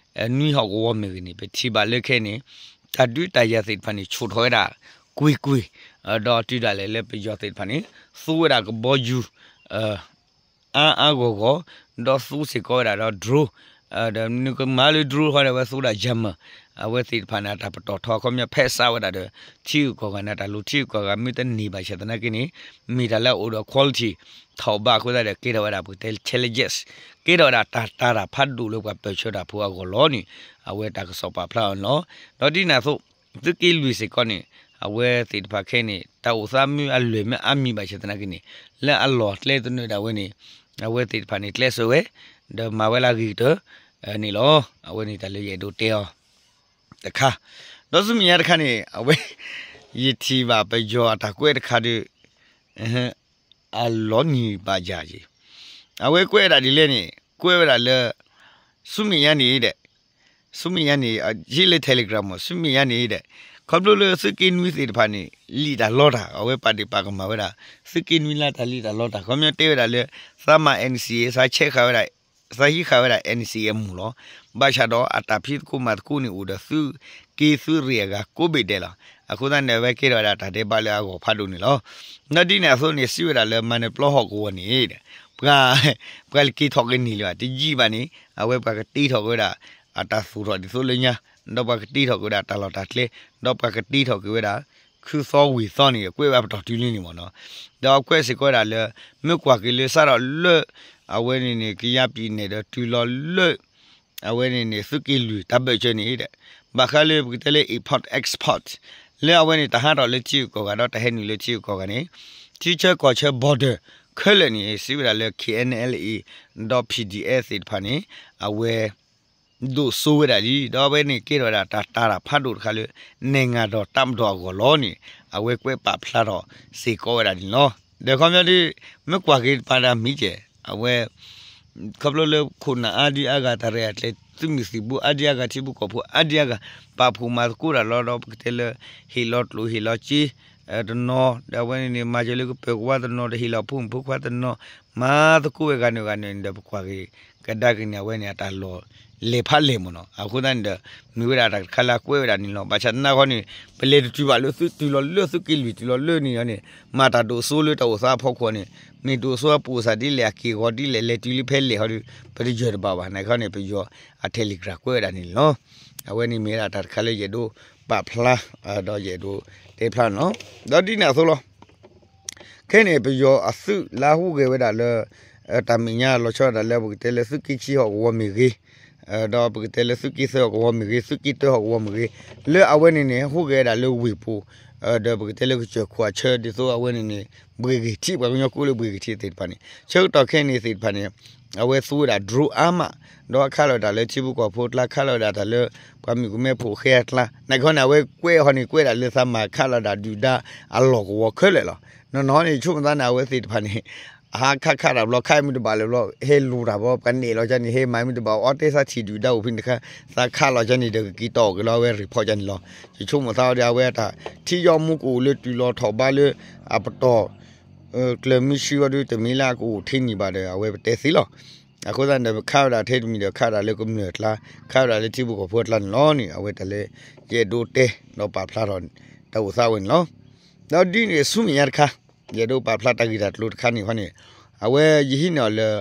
နွံဟီၣ်ကဝီၤမ့ၢ်ဂ့ၤန့ၣ် ပထံၣ်ဘၣ်လၢခဲအံၤန့ၣ် တၢ်ဒုးတၢ်ယၤသ့ၣ်တဖၣ်န့ၣ် ဆူၣ်ထီၣ်ဝဲဒၣ်ကွ့ၢ်ကွ့ၢ်, ဒီးတုၤဒၣ်လဲာ်လၢပယီၤသ့ၣ်တဖၣ်န့ၣ် သူဝဲဒၣ်ကဘီယူၤ အါအါဂီၢ်ဂီၢ်, ဒီးသူစ့ၢ်ကီးဝဲဒၣ်ဒီး drone, ဒီးနကမၤလၢ drone ဃီဒီး အဝဲသူဒၣ် jammer, အဝဲသ့ၣ်တဖၣ်န့ၣ် တၢ်ပတီၢ်ထီခီပညီ ဖဲစးဝဲဒၣ်ဒီး ထံဂုၤကီၢ်ဂၤန့ၣ် တၢ်လူၤထံဂုၤကီၢ်ဂၤမ့ၢ်တန့ၢ်ဘၣ်ဆၣ်သနာ်က့န့ၣ် မ့ၢ်တၢ်လၢအအိၣ်ဒီး quality ထီၣ်ဘးအဃိသတးဒီး ကဲထီၣ်ဝဲဒၣ်ပကတဲ challenges, ကဲထီၣ်ဝဲဒၣ်တၢ်တာ်တၢ်ဖးဒိၣ်လၢပှၤပၢၢ်ဆၢတၢ်ဖိအဂီၢ်လီၤန့ၣ် အဝဲတၢ်ကစီၣ်ပာ်ဖျါအီၤန့ၣ်လီၤ. ဒီးဒ်န့ၣ်အသိး သုးက့လွံၢ်စ့ၢ်ကီးန့ၣ် အဝဲသ့ၣ်တဖၣ်ခဲအံၤန့ၣ် တၢ်အိၣ်သးမ့ၢ်အလွဲၢ်မ့ၢ်အါမံၤဘၣ်ဆၣ်သနာ်က့န့ၣ် လၢအလီၢ်ကျဲသနၢၣ်ဒၣ်ဝဲန့ၣ် အဝဲသ့ၣ်တဖၣ်န့ၣ် ကျဲးစၢးဝဲ ဒီးမၤဝဲလၢအဂ့ၤကတၢၢ်န့ၣ်လီၤ. အဝဲန့ၣ်တၢ်လၢယအဲၣ်ဒိးတဲအီၤတခါ, ဒီးဆူမဲာ်ညါတခါန့ၣ် အဝဲ ယထံၣ်ဘၣ်ပယီၤအတၢ်ကွဲးတခါဒီး အလီၤနံၤဘၣ်ယၤယံၤ, အဝဲကွဲးဝဲဒၣ်ဒ်လဲၣ်န့ၣ် ကွဲးဝဲဒၣ်လၢ ဆူမဲာ်ညါန့ၣ်ဒီး ဆူမဲာ်ညါန့ၣ် ယဟံးလၢ Telegram မး ဆူမဲာ်ညါန့ၣ်ဒီး ခီဖျိလၢသုးက့နွံသ့ၣ်တဖၣ်န့ၣ် လံာ်တၢ်လီတၢ် အဝဲပာ်ဒ့ၣ်ပာ်ကမၣ်ဝဲဒၣ် သုးက့နွံလၢတၢ်လံၣ်တၢ်လီတၢ် ခီပညီတဲဝဲဒၣ်လၢ သးမၤ N C A သးဆဲးဃာ်ဝဲဒၣ် သးဟံးဃာ်ဝဲဒၣ် N C A အမူၢ်လီၤ. ဘၣ်ဆၣ်ဒီးအတၢ်ဖံးသကိးမၤသကိးန့ၣ်အိၣ်ဒီးသုးက့သုးရ့ၣ်အဂၤကိးဘ့ၣ်ဒဲးလီၤ. အဃိသတးန့ၣ် အဝဲကဲထီၣ်ဝဲဒၣ်တၢ်ဒဲးဘးလၢအဂီၢ်ဖးဒိၣ်န့ၣ်လီၤ. ဒီးဒ်န့ၣ်အသိးန့ၣ် စံးဝဲဒၣ်လၢမၤနၢၤပျီဟီၣ်ကဝီၤန့ၣ် ပှၤ ပှၤက့ၤထီၣ်က့ၤန့ၢ်လၢၤဘၣ် တယံာ်ဘၣ်န့ၣ် အဝဲပှၤကတ့ထီၣ်က့ၤဝဲဒၣ် အတၢ်သူၣ်ထီၣ်ဒ်သိးလၢညါ ဒီးပှၤကတ့ထီၣ်က့ၤဝဲဒၣ်တၢ်လီၢ်တၢ်ကျဲ ဒီးပှၤကတ့ထီၣ်က့ၤဝဲဒၣ် ခုသီဝ့ၢ်သီန့ၣ် ကွဲးဝဲပတီၢ်တုၤလံန့ၣ်မ့ၢ်နီၤ. ဒီးအကွဲးစ့ၢ်ကီးဝဲဒၣ်လၢ မ့ၢ်ကွၢ်က့ၤလၢစးထီၣ်လၢ အဝဲန့ၣ်န့ၣ် ကယါပံၤနဲၣ်ဒီးတုၤလီၤလၢ အဝဲန့ၣ်န့ၣ် သုးက့လွံၢ်တၢ်ဘၢၣ်စၢၤန့ၣ်ဒီး ဘၣ်ဃးလၢပကတဲလၢ import export လၢအဝဲန့ၣ် တၢ်ဟးထီၣ်လၢထံဂုၤကီၢ်ဂၤ ဒီးတၢ်ဟဲနုာ်လၢထံဂုၤကီၢ်ဂၤန့ၣ် ထံဆၢကီၢ်ဆၢ border ခဲလၢာ်န့ၣ် စံးဝဲဒၣ်လၢ K N L A ဒီး P D F သ့ၣ်တဖၣ်န့ၣ် အဝဲ ဒိၣ်စိဝဲဒၣ်လံ ဒီးအဝဲန့ၣ်ကဲထီၣ်ဝဲဒၣ်တၢ်တာ်တၢ်ဖးဒိၣ်တခါလၢ နဲၣ်ငၤဒီးတၢ်မဒီးအဂီၢ်လီၤန့ၣ် အဝဲကွဲးပာ်ဖျါထီၣ်စ့ၢ်ကီးဝဲဒၣ်န့ၣ်လီၤ. ဒီးခီပညီဒ် မ့ၢ်ကွၢ်က့ၤတပၤဒၣ်မံၤကဲၣ် အဝဲ ခီဖျိလၢခိၣ်နၢ်အါဒံအါဂၤ တၢ်ရဲၣ်တၢ်ကျဲၤ သုးမုၢ်သံၣ်ဘိအါဒံအါဂၤ ထံဖိကီၢ်ဖိအါဒံအါဂၤ ပာ်ဖှိၣ်မၤသကိးတၢ်လီၤ ဒီးပကတဲလၢ ဟ့ၣ်လီၤကျိၣ်ဟ့ၣ်လီၤစ့ တနီၤ ဒီးအဝဲန့ၣ်န့ၣ် မၤစၢၤလၢကပၢၤကဝါတနီၤ ဒီးဟ့ၣ်လီၤဖိမုၣ်ဖိခွါတနီၤ မၤသကိးဝဲဂၤနုာ်ဂၤနုာ်န့ၣ်ဒီး ပကွၢ်က့ၤကဒါက့ၤန့ၣ် အဝဲန့ၣ်အတၢ်လီၢ်လဲၤဖးလဲၢ်မ့ၢ်နီၤ. အဃိသတးန့ၣ်ဒီး မ့ၢ်ဝဲဒၣ်တၢ်တခါလၢအကွဲးဝဲဒၣ်န့ၣ်လီၤ. ဘၣ်ဆၣ်သနာ်က့န့ၣ် ပလဲၤတတုၤဘၣ်လၢသုတုၤလီၤလၢသုးက့လွံၢ်တုၤလီၤလၢန့ၣ်န့ၣ် မၤတၢ်ဒိၣ်စိလၢတၢ်အိၣ်သးအဖီခိၣ်န့ၣ် မ့ၢ်ဒိၣ်စိအပူၤစၢ်ဒ်လဲၣ် အက့ၢ်အဂီၤဒ်လဲၣ် လဲၤတုၤလၢဖဲလဲၣ်ဟီဒီး ပတယၢၢ်တဘၣ်ဘၣ်. နာ်က့န့ၣ် ပယီၤအ Telegram ကွဲးဝဲဒၣ်န့ၣ်လီၤ. အဝဲန့ၣ်မ့ၢ်ဝဲဒၣ်တၢ်တခါလၢယအဲၣ်ဒိးပာ်ဖျါ ဒီးယအဲၣ်ဒိးတဲဖျါန့ၣ်လီၤ. ဒီးဒ်န့ၣ်အသိးလီၤ. ခဲအံၤန့ၣ် ပယီၤအသုးလၢဟူးဂဲၤဝဲဒၣ်လၢ တၢ်မဲာ်ညါလီၤဆီဒၣ်တၢ်လၢပကတဲလၢသုးက့ခံဟီၣ်ကဝီၤမ့ၢ်ဂ့ၤ, ဒီးပကတဲလၢသုးက့သၢဟီၣ်ကဝီၤမ့ၢ်ဂ့ၤ, သုးက့တၢဟီၣ်ကဝီၤမ့ၢ်ဂ့ၤ, လၢအဝဲန့ၣ်န့ၣ် ဟူးဂဲၤဝဲဒၣ်လၢဝ့ၢ်ပူၤ, ဒီးပကတဲလၢကစၢၢ်ခိၣ်အဆၢ ဒ်သိးအဝဲန့ၣ်န့ၣ် ဘှ့ၣ်ဂ့ၤထံး ပှၤကညီကိးလၢဘှ့ၣ်ဂ့ၤထံးသ့ၣ်တဖၣ်န့ၣ် ဆၢကတီၢ်ခဲအံၤန့ၣ်သ့ၣ်တဖၣ်န့ၣ် အဝဲသူဝဲဒၣ် drone အါမး, ဒီးခးလီၤဒၣ်လၢထံဖိကီၢ်ဖိအကျါ ခးလီၤဒၣ်တၢ်လၢ ပှၤမုၣ်ကမဲဖိဃဲအကျါ နာ်က့န့ၣ် အဝဲကွဲးဟီန့ၣ် ကွဲးဒၣ်လၢသးမၤခးလီၤဒၣ်ဒုၣ်ဒါအလီၢ်ကဝီၤခဲလၢာ်လီၤ. နီၢ်နီၢ်န့ၣ် ယဆိကမိၣ်သးန့ၣ် အဝဲသ့ၣ်တဖၣ်န့ၣ် အဟးခးခးတၢ်ဘျီ ခးမ့ၢ်တဘၣ်လၢၤဘျီ ဟဲလူၤတၢ်ဘျီ ပှၤနဲၣ်လီၤကန့ၣ် ဟဲမၤမ့ၢ်တဘၣ် အီတဲသးထံၣ်ဒုၣ်ဒါအိၣ်ဖဲန့ၣ်တခါ သးခးလီၤကန့ၣ်ဒီးကက့ၤတီၢ်က့ၤလီၤအဝဲ report ကန့ၣ်လီၤ. ယဆိကမိၣ်သးအီၤဒီး အဝဲအတၢ်ထံယီမူကအိၣ်လၢတုၤလီၤထီၣ်ဘးလၢ အပတီၢ် ကျၢၤမုဆှံဝဲဒု တမ့ၢ်လၢအကအိၣ်ထဲန့ၣ်ဘၣ်ဒီး အဝဲပတဲသ့လီၤ. အဃိသတးန့ၣ်ဒီး ခးဝဲဒၣ်ထဲတမံၤဒီး ခးဒၣ်လၢကမျၢၢ်အကျါ ခးဝဲဒၣ်လၢထံဖိကီၢ်ဖိအကျါန့ၣ်လီၤန့ၣ် အဝဲတၢ်လၢ ယအဲၣ်ဒိးတဲ ဒီးပာ်ဖျါထီၣ် တၢ်အိၣ်သးဝဲန့ၣ်လီၤ. ဒီးဒ်န့ၣ်ဆူမဲာ်ညါတခါ ယအဲၣ်ဒိးပာ်ဖျါတၢ်ဂ့ၢ်တၢ်ကျိၤတခါန့ၣ်ခီန့ၣ် အဝဲယဟံးန့ၢ်အီၤလၢ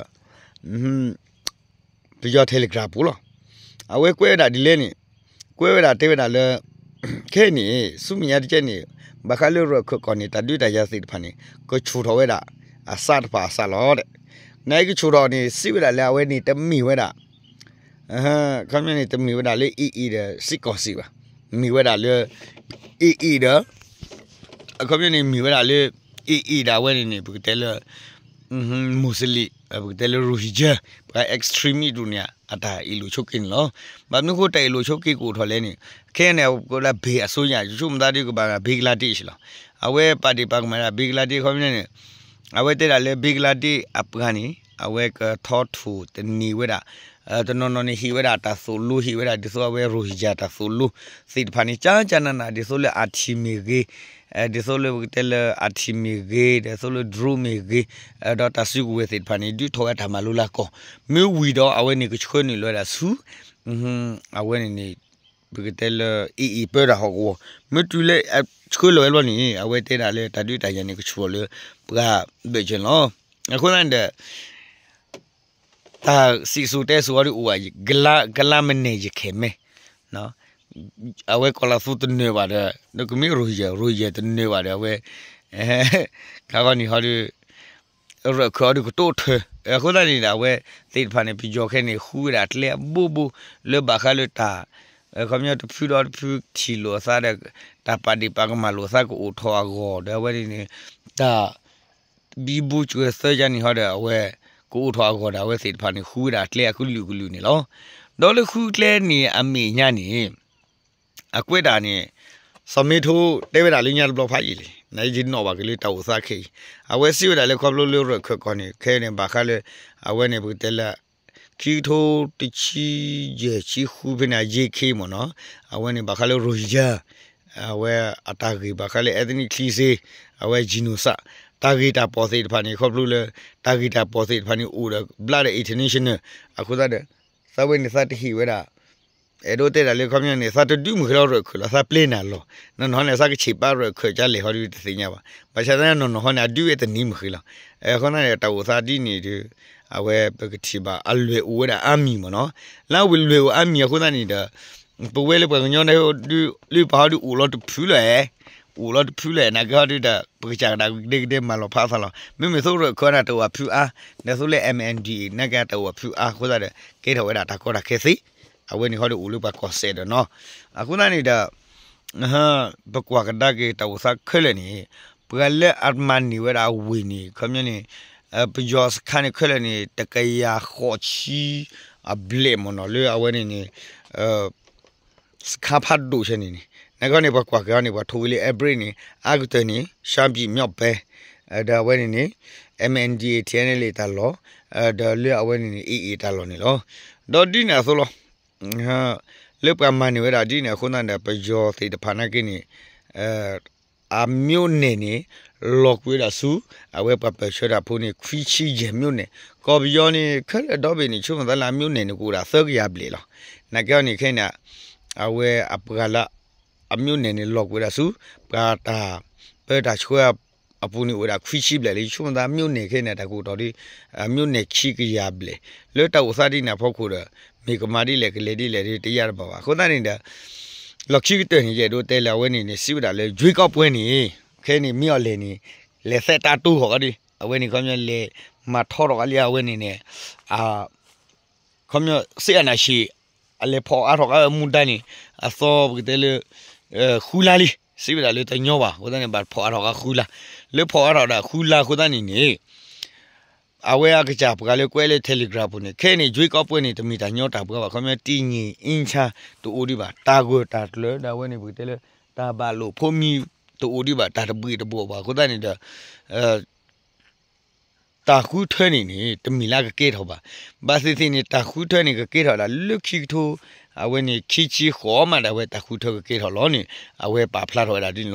ပယီၤ Telegram ပူၤလီၤ. အဝဲကွဲးဝဲဒၣ်ဒ်လဲၣ်န့ၣ် ကွဲးဝဲဒၣ်တဲဝဲဒၣ်လၢ ခဲအံၤန့ၣ် ဆူမဲာ်ညါတကဲန့ၣ် ဘၣ်ဃးလၢရၢၢ်ခၢၣ်ကီၢ်န့ၣ် တၢ်ဒုးတၢ်ယၤသ့ၣ်တဖၣ်န့ၣ် ကဆူၣ်ထီၣ်ဝဲဒၣ် အစးတဖၣ်အစးလီၤဒီး နကဆူၣ်ထီၣ်န့ၣ် စံးဝဲဒၣ်လၢအဝဲန့ၣ်တမ့ၢ်ဝဲဒၣ် အခီပညီန့ၣ် တမ့ၢ်ဝဲဒၣ်လၢ AA ဒီးစ့ၢ်ကီးစံးဘၣ်, မ့ၢ်ဝဲဒၣ်လၢ AA ဒီး အခီပညီန့ၣ် မ့ၢ်ဝဲဒၣ်လၢ AA ဒီးအဝဲန့ၣ်န့ၣ် ပကတဲလၢ မူးစလ့ၣ် ပကတဲလၢ Rohingya ပှၤ extremist ဒူၣ်န့ၣ် အတၢ်အ့ၣ်လိာ်ဆိးက့န့ၣ်လီၤ. ဘၣ်မနုၤဃိတၢ်အ့ၣ်လိာ်ဆိးက့ကအိၣ်ထီၣ်လဲၣ်န့ၣ် ခဲအံၤန့ၣ် ပကတဲလၢ ဘ့ၣ်အစိယၤ ယဆိကမိၣ်သးဒ်ကဘၣ် Bangladesh လီၤ. အဝဲပာ်ဒ့ၣ်ပာ်ကမၣ်ဒၣ် Bangladesh အခီပညီန့ၣ် အဝဲတဲဒၣ်လၢ Bangladesh အပှၤန့ၣ် အဝဲကထီထူၣ်တန့ၢ်ဝဲဒၣ် တနီၤနီၤန့ၣ် ဟ့ၣ်ဝဲဒၣ်တၢ်သိၣ်လိ ဟ့ၣ်ဝဲဒၣ်ဒ်သိးအဝဲ Rohingya တၢ်သိၣ်လိသ့ၣ်တဖၣ်န့ၣ် ကၠါကၠါနးနး ဒ်သိးလၢ အထံၣ်မ့ၢ်ဂ့ၤ ဒ်သိးလၢပကတဲလၢ အထံၣ်မ့ၢ်ဂ့ၤ ဒ်သိးလၢ drone မ့ၢ်ဂ့ၤ ဒီးတၢ်စုကဝဲၤသ့ၣ်တဖၣ်န့ၣ် ဒုးထီၣ်ဝဲတၢ်မၤလိလၢကီၢ် မ့ၢ်ဝံၤဒီးအဝဲန့ၣ်ကဆှၢနုာ်လီၤဝဲဒၣ်ဆူ အဝဲန့ၣ်န့ၣ် ပကတဲလၢ AA ပၢတၢ်ဟီၣ်ကဝီၤ မ့ၢ်တုၤလၢဆှၢလီၤဝဲဘျီန့ၣ် အဝဲတဲဒၣ်လၢတၢ်ဒုးတၢ်ယၤန့ၣ် ကဆူၣ်ထီၣ်လၢပှၤဘၢၣ်စၢၤန့ၣ်လီၤ. အဃိသတးန့ၣ်ဒီး တၢ်စံၣ်စိၤတဲစိၤအီၤဒုးအိၣ်ဘၣ် ကလါမနဲၣ်ယခဲၣ်မဲ အဝဲကီၢ်လၤသူတနၢၤဘၣ်ဒီး ဒီးကမ့ၢ် Rohingya Rohingya တနၢၤဘၣ်ဒီး အဝဲ ခါခီန့ၣ်ဟီဒုး ရၢၢ်ခၢၣ်အီၤဒုးကတိၤထၢ အဃိသတးန့ၣ်ဒီး အဝဲသ့ၣ်တဖၣ်န့ၣ် ပယီၤခဲအံၤန့ၣ် ဃုဝဲဒၣ်ကျဲအဘိဘိ လၢဘၣ်ဃးလၢတၢ် ခီပညီတဖုဒီးတဖုထံၣ်လိာ်အသးဒီး တၢ်ပာ်ဒ့ၣ်ပာ်ကမၣ်လိာ်အသးကအိၣ်ထီၣ်အဂီၢ်ဒီး အဝဲန့ၣ်န့ၣ် တၢ် ဘံဘူစှၢၤသၢယါန့ၣ်ဟီဒီး အဝဲ ကအိၣ်ထီၣ်အဂီၢ်ဒီး အဝဲသ့ၣ်တဖၣ်န့ၣ် ဃုဝဲဒၣ်ကျဲအကလုာ်ကလုာ်န့ၣ်လီၤ. ဒီးလၢဃုကျဲန့ၣ်အမဲာ်ညါန့ၣ် အကွဲးတၢ်န့ၣ် စီၤမ့ထိတဲဝဲဒၣ်လၢညါတဘျီဖးယံာ်လံ နယနီၣ်ဘၣ်က့ၤလၢတၢ်အိၣ်သးခဲအံၤ အဝဲစံးဝဲဒၣ်လၢခီဖျိလၢရၢၢ်ခၢၣ်ကီၢ်န့ၣ် ခဲအံၤန့ၣ် ဘၣ်ဃးလၢ အဝဲန့ၣ် ပကတဲလၢ ခံကထိတဆံယဲၢ်ဆံဃုဖဲန့ၣ် အယ့ၢ်ခ့မ့ၢ်နီၤ အဝဲန့ၣ် ဘၣ်ဃးလၢ Rohingya အဝဲအတၢ်ဂ့ၢ်ဘၣ်ဃးလၢ ethnic cleansing အဝဲ genocide တၢ်ဂ့ၢ်တၢ်ပီၢ်သ့ၣ်တဖၣ်န့ၣ် ခီဖျိလၢ တၢ်ဂ့ၢ်တၢ်ပီၢ်သ့ၣ်တဖၣ်န့ၣ် အိၣ်ဒီးဘျါဒီး international အဃိသတးဒီး သးဝဲန့ၣ်သးတဟ့ၣ်ဝဲဒၣ် အဲၣ်ဒိးတဲဒၣ်လၢခီပညီန့ၣ် သးတဒုးမုၢ်ဃ့လီၤရၢၢ်ခၢၣ်လီၤ သးပျဲနၤလီၤ နီၢ်နီၢ်န့ၣ် သးကဆံးပာ်ရၢၢ်ခၢၣ်ကလဲၣ်ဟီဒုးတသ့ၣ်ညါဘၣ် ဘၣ်ဆၣ်သးနီၢ်နီၢ်ဟီန့ၣ် အဒုးဝဲတနံၤမုၢ်ဃ့လီၤ အဃိသတးန့ၣ် တၢ်အိၣ်သးဒ်န့ၣ်ဒီး အဝဲပကထံၣ်ဘၣ်အလွဲၢ်အိၣ်ဝဲဒၣ်အါမံၤမ့ၢ်နီၤ လၢအဝဲလွဲၢ်အိၣ်အါမံၤအဃိသတးန့ၣ်ဒီး ပဝဲလၢပှၤကညီန့ၣ်ဒုး လၢပှၤဟီဒုးအိၣ်လီၤတဖုလၢၤ အိၣ်လီၤတဖုလၢၤ နာ်က့ဟီဒုးဒီး ပကစၢ်ကဒၣ်ကဒဲကဒဲမၤလီၤဖးသးလီၤ မ့မ့ၢ်သိရၢၢ်ခၢၣ်န့ၣ် တအိၣ်အဖုအါ ဒီးသိလၢ MNDAA နာ်က့တအိၣ်အဖုအါအဃိသတးဒီး ကဲထီၣ်ဝဲဒၣ်တၢ်ကီတၢ်ခဲသ့ အဝဲန့ၣ်ဟီဒုးအိၣ်လၢပှၤကီၢ်စဲၣ်ဒီးနီၤ အဃိသတးန့ၣ်ဒီး ပကွၢ်ကဒါက့ၤတၢ်အိၣ်သးခဲလၢာ်န့ၣ် ပှၤလၢအမၤန့ၢ်ဝဲဒၣ်အဝ့ၢ်န့ၣ် ခီပညီန့ၣ် ပယီၤစခါန့ၣ်ခဲလၢာ်န့ၣ် တကယၤဃိးဆံအဘျဲၣ်မ့ၢ်နီၤ လၢအဝဲန့ၣ်န့ၣ် စခါဖးဒိၣ်ဆဲန့ၣ်န့ၣ် နကီန့ၣ် ပှၤကွၢ်က့ၤအီၤန့ၣ် ပှၤထိၣ်ဝံၤလၢ average န့ၣ် အါကတၢၢ်န့ၣ် ရှမ်းပြည်မြောက်ပိုင်း ဒီးအဝဲန့ၣ်န့ၣ် MNDAA TNLA တၢ်လီၢ် ဒီးလၢအဝဲန့ၣ်န့ၣ် AA တၢ်လီၢ်န့ၣ်လီၤ. ဒီးဒ်န့ၣ်အသိးလီၤ လၢပှၤမၤန့ၢ်ဝဲဒၣ်ဒ်န့ၣ်အဃိသတးဒီး ပယီၤသ့ၣ်တဖၣ်နာ်က့န့ၣ် အ မြို့နယ် န့ၣ် လီၤကွံာ်ဝဲဒၣ်ဆူ အဝဲပှၤပၢၢ်ဆၢတၢ်ဖိန့ၣ် ခွံဆံယဲၢ် မြို့နယ်, ကီၢ်ပယီၤန့ၣ် ခဲလၢာ်ဒီဘ့ၣ်န့ၣ် ဆိကမိၣ်သးလၢအ မြို့နယ် န့ၣ် ကအိၣ်ဒၣ်သၢကယၤဘျဲၣ်လီၤ. နာ်က့အီၤန့ၣ် ခဲအံၤန့ၣ် အဝဲအပှၤလၢ အ မြို့နယ် န့ၣ် လီၤကွံာ်ဝဲဒၣ်ဆူ ပှၤတၢ်ပၢတၢ်ဆှၢအပူၤန့ၣ် အိၣ်ဝဲဒၣ်ခွံဆံဘျဲၣ်လံ. ယဆိကမိၣ်သး မြို့နယ် ခဲအံၤန့ၣ် တၢ်ကအိၣ်ထီၣ်ဒ် မြို့နယ် ခံကယၤဘျဲၣ်, လၢတၢ်အိၣ်သးဒ်န့ၣ်အဖီခိၣ်ဒီး မ့ၢ်ကမၤဒ်လဲၣ်ကလဲၤဒ်လဲၣ်ဒီး တယာ်တဘၣ်ဘၣ်. အဃိသတးန့ၣ်ဒီး လီၢ်ခံကတၢၢ်န့ၣ် ယအဲၣ်ဒိးတဲလၢအဝဲန့ၣ်န့ၣ် စံးဝဲဒၣ်လၢ ရွေးကောက်ပွဲ န့ၣ် ခဲအံၤန့ၣ် မ့ၢ်အီၤလဲၣ်န့ၣ် လဲၤသဲးတၢ်တိၢ်ဃီၤကဒီး အဝဲန့ၣ် ခီပညီလဲၤမၤထီထီၣ်ကဒီးလံ အဝဲန့ၣ်န့ၣ် ခီပညီ စစ်အာဏာရှင် အလဲၤဖီၣ်အါထီၣ်ကဒီးမူဒါန့ၣ် အသီပကတဲလၢ ဃုလါလံ, စံးဝဲဒၣ်လၢတညီဘၣ်. အဃိသတးန့ၣ် ဘၣ်ဖီၣ်အါထီၣ်ကဒီးဃုလါ, လၢဖီၣ်အါထီၣ်ဒီးဃုလါအဃိသတးန့ၣ်န့ၣ် အဝဲအကစၢ်ပှၤလၢကွဲးလၢ Telegram ပူၤန့ၣ် ခဲအံၤန့ၣ် ရွေးကောက်ပွဲ န့ၣ် တမ့ၢ်တၢ်ညီတၢ်ပှၤဘၣ်. ခီပညီ တည်ငြိမ်အေးချမ်း တအိၣ်ဒံးဘၣ်, တၢ်ဂၢၢ်တၢ်ကျၢၤဒီးအဝဲန့ၣ် ပကတဲလၢ တၢ်ဘၣ်လိာ်ဖိးမံၤ တအိၣ်ဒံးဘၣ်, တၢ်တဘှံးတဘှီးဘၣ်. အဃိသတးန့ၣ်ဒီး တၢ်ဃုထၢန့ၣ်န့ၣ် တမ့ၢ်လၢကကဲထီၣ်ဘၣ်. ဘၣ်သ့ၣ်သ့ၣ်န့ၣ် တၢ်ဃုထၢန့ၣ် ကကဲထီၣ်ဒၣ်လၢခံကထိ အဝဲန့ၣ် ခံဆံဃိးမးဒီး အဝဲတၢ်ဃုထၢကကဲထီၣ်လီၤန့ၣ် အဝဲပာ်ဖျါထီၣ်ဝဲဒၣ်ဒ်န့ၣ်လီ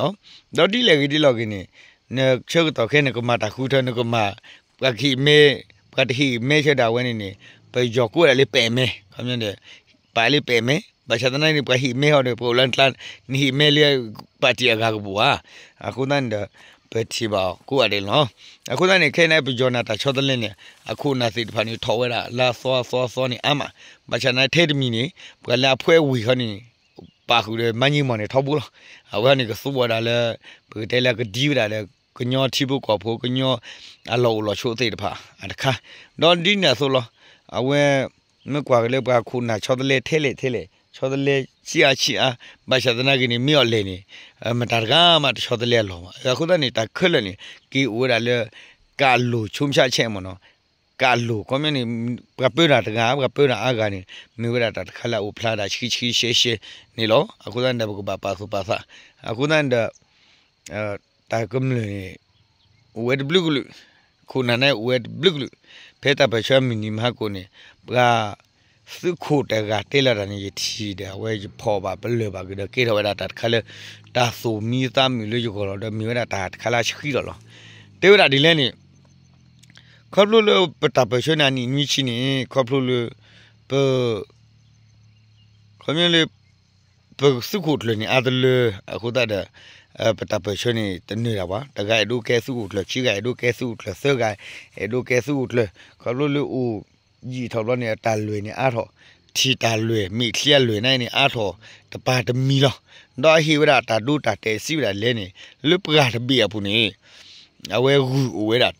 ၤ. ဒီးဒ်လဲၣ်ဂ့ၤဒ်လဲၣ်ဂ့ၤန့ၣ် နဆၢကတီၢ်ခဲအံၤ နကမၤတၢ်ဃုထၢ နကမၤ ပှၤကဟ့ၣ်မဲ ပှၤတဟ့ၣ်မဲဆၢဒၣ်ဝဲန့ၣ်န့ၣ် ပယီၤကိးဝဲဒၣ်လၢပဲာ်မဲ, ခီပညီဒီး ပာ်လၢပဲာ်မဲ, ဘၣ်ဆၣ်သနာ်က့န့ၣ် ပှၤဟ့ၣ်မဲဟီဒီး ပအိၣ်လၢကျါ နဟ့ၣ်မဲလၢ ပၣ်တံၣ်အဂၤကပူၤဧါ. အဃိသတးန့ၣ်ဒီး ပထံၣ်ဘၣ်အီၤကိးဂၤဒဲးလီၤ. အဃိသတးန့ၣ် ခဲအံၤန့ၣ် ပယီၤနၤတၢ်ဆီတလဲန့ၣ် အခိၣ်နၢ်သ့ၣ်တဖၣ်န့ၣ် ထီၣ်ဝဲဒၣ်လၢအသီအသီအသီန့ၣ်အါမး, ဘၣ်ဆၣ်သနာ်က့ထဲတမံၤန့ၣ် ပှၤလၢအဖှဲးဝံၤဃီန့ၣ် ပာ်ဃုာ်ဒီး မါညံမီၢ်န့ၣ်ထီဘိလီၤ. အဝဲန့ၣ်ကသူဝဲဒၣ်လၢ ပကတဲလၢကဒံဝဲဒၣ်ဒီး ကညီထံဖိကီၢ်ဖိ ကညီအလီၢ်အိၣ်လီၢ်ဆိးသ့ၣ်တဖၣ်အတခါ, ဒီးဒ်န့ၣ်အသိးလီၤ. အဝဲ မ့ၢ်ကွၢ်က့ၤလၢပှၤခိၣ်နၢ်ဆီတလဲထဲလဲၣ်ထဲလဲၣ် ဆီတလဲဆံးအါဆံးအါ, ဘၣ်ဆၣ်သနာ်က့န့ၣ် မ့ၢ်အီၤလဲၣ်န့ၣ် မတၤတဂၤမးတဆီတလဲအလီၢ်ဘၣ်. အဃိသတးန့ၣ် တၢ်ခဲလၢာ်န့ၣ် က့ၤအိၣ်ဝဲဒၣ်လၢ ကးလိာ်ဆိမဆါဆဲးမ့ၢ်နီၤ, ကးလိာ် ခီပညီန့ၣ် ပှၤပၢတၢ်တဂၤ ပှၤပၢတၢ်အါဂၤန့ၣ် မ့ၢ်ဝဲဒၣ်တၢ်တခါလၢအအိၣ်ဖျါဒၣ်ဆှံဆှံရှဲရှဲန့ၣ်လီၤ. အဃိသတးန့ၣ်ဒီး ပကဘၣ်ပာ်သူၣ်ပာ်သး, အဃိသတးန့ၣ်ဒီး တၢ်ကမျၢၢ်န့ၣ် အိၣ်ဝဲတဘျုးကလုာ်, ခိၣ်နၢ်န့ၣ်အိၣ်ဝဲတဘျုးကလုာ်, ဖဲတၢ်ပၢၢ်ဆၢမုၢ်နံၤမဟါကိၣ်န့ၣ် ပှၤသုးခိၣ်တဂၤတဲလီၤတၢ်န့ၣ် ယထံၣ်ဒီး အဝဲယဖီၣ်ဘၣ်ပလၢၢ်ဘၣ်ကဒီး ကဲထီၣ်ဝဲဒၣ်တၢ်တခါလၢ တၢ်သိၣ်မံသးမုာ်လၢယဂီၢ်လီၤဒီး မ့ၢ်ဝဲဒၣ်တၢ်တခါလၢအဆှံလီၤလီၤ. တဲဝဲဒၣ်ဒ်လဲၣ်န့ၣ် ခီဖျိလၢပတၢ်ပၢၢ်ဆၢန့ၣ် အနံၣ်နွံဆံန့ၣ် ခီဖျိလၢ ပ ခီပညီလၢ ပသုးခိၣ်ကျၢၢ်န့ၣ် အါတလၢ အဃိသတးဒီး ပတၢ်ပၢၢ်ဆၢန့ၣ် တနၢၤတၢ်ဘၣ်. တဂၤအဲၣ်ဒိးကဲသုးခိၣ်ကျၢၢ်, ခံဂၤအဲၣ်ဒိးကဲသုးခိၣ်ကျၢၢ်, သၢဂၤအဲၣ်ဒိးကဲသုးခိၣ်ကျၢၢ်, ခီဖျိလၢအိၣ်ယံာ်ထီၣ်ဘျီန့ၣ် အတၢ်လွဲၢ်န့ၣ်အါထီၣ်, ထံၣ်တၢ်လွဲၢ် မ့ၢ်ချံအလွဲၢ်န့ၣ်န့ၣ် အါထီၣ်တပၤတမံၤလီၤ. ဒီးအဟ့ၣ်ဝဲဒၣ်တၢ်ဒိတၢ်တဲာ်စံးဝဲဒၣ်လဲၣ်န့ၣ် လၢပှၢ်တဘ့ၣ်အပူၤန့ၣ် အဝဲဂုၢ်အိၣ်ဝဲဒၣ်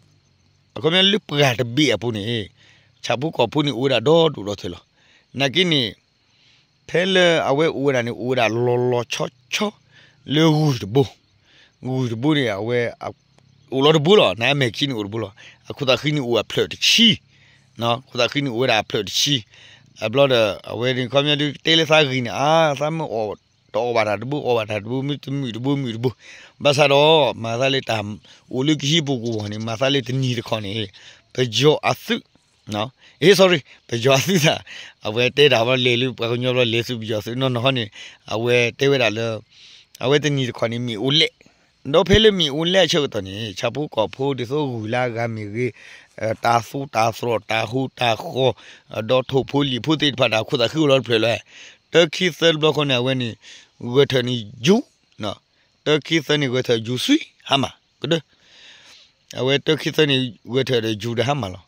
အခီပညီလၢပှၢ်တဘ့ၣ်အပူၤန့ၣ် ဆၣ်ဖိကီၢ်ဖိန့ၣ်အိၣ်ဝဲဒၣ်ဒီဒူၣ်ဒီထၢလီၤ. နာ်က့န့ၣ် ဖဲလၢအဝဲအိၣ်ဝဲဒၣ်န့ၣ် အိၣ်ဝဲဒၣ်လီၤလီၤဆီဆီ လၢဂုၢ်တဘိ, ဂုၢ်တဘိန့ၣ် အဝဲ အိၣ်လီၤတဘိလီၤ. နမဲာ်ခံန့ၣ်အိၣ်တဘိလီၤ. အခိၣ်သးဃံန့ၣ်အိၣ်အဖျၢၣ်တဆံ, ခိၣ်သးဃံန့ၣ်အိၣ်ဝဲဒၣ်အဖျၢၣ်တဆံ, အဘျီဒီး အဝဲန့ၣ် ခီပညီဒုးတဲလၢသးဂ့ၤန့ၣ် အါ သးမ့ၢ်အီၣ်တအီၣ်ဘၣ်တၢ်တဘိ အီၣ်ဘၣ်တၢ်တဘိ မ့ၢ်တမုာ်တဘိမုာ်တဘိ, ဘၣ်ဆၣ်ဒီး မၤသးလၢတၢ်အိၣ်လၢကဟံးပူၤကဝီၤန့ၣ် မၤသးလၢတနံၤတခီန့ၣ် ပယီၤအသုး sorry ပယီၤအသုးသး အဝဲတဲတၢ်ဘၣ်လဲၤလၢပှၤကညီဘျီလဲၤဆူပယီၤသုးနီၢ်နီၢ်ဟီန့ၣ် အဝဲတဲဝဲဒၣ်လၢ အဝဲတနံၤတခီန့ၣ် မ့ၣ်အူလဲၣ်, ဒီးဖဲလၢမ့ၣ်အူလဲၣ်အဆၢကတီၢ်န့ၣ် ဆၣ်ဖိကီၢ်ဖိဒ်သိးဂုၢ်လၢအဂၤမ့ၢ်ဂ့ၤ, တၢ်သူတၢ်သြီၣ် တၢ်ဟူတၢ်ဃီၤ, ဒီးထိၣ်ဖိလံာ်ဖိသ့ၣ်တဖၣ်ဒီး အခိၣ်သးဃံအိၣ်လီၤတဖျၢၣ်လီၤ. တၢခံသၢတဘျီဃီန့ၣ် အဝဲန့ၣ် ဂဲၤထၢၣ်န့ၣ်ယူၤ တၢခံသၢန့ၣ် ဂဲၤထၢၣ်ယူၤဆံ ဟါမၢ်ကဒၢ, အဝဲတၢခံသၢန့ၣ် ဂဲၤထၢၣ်ဒီးယူၤဒီးဟါမၢ်လီၤ.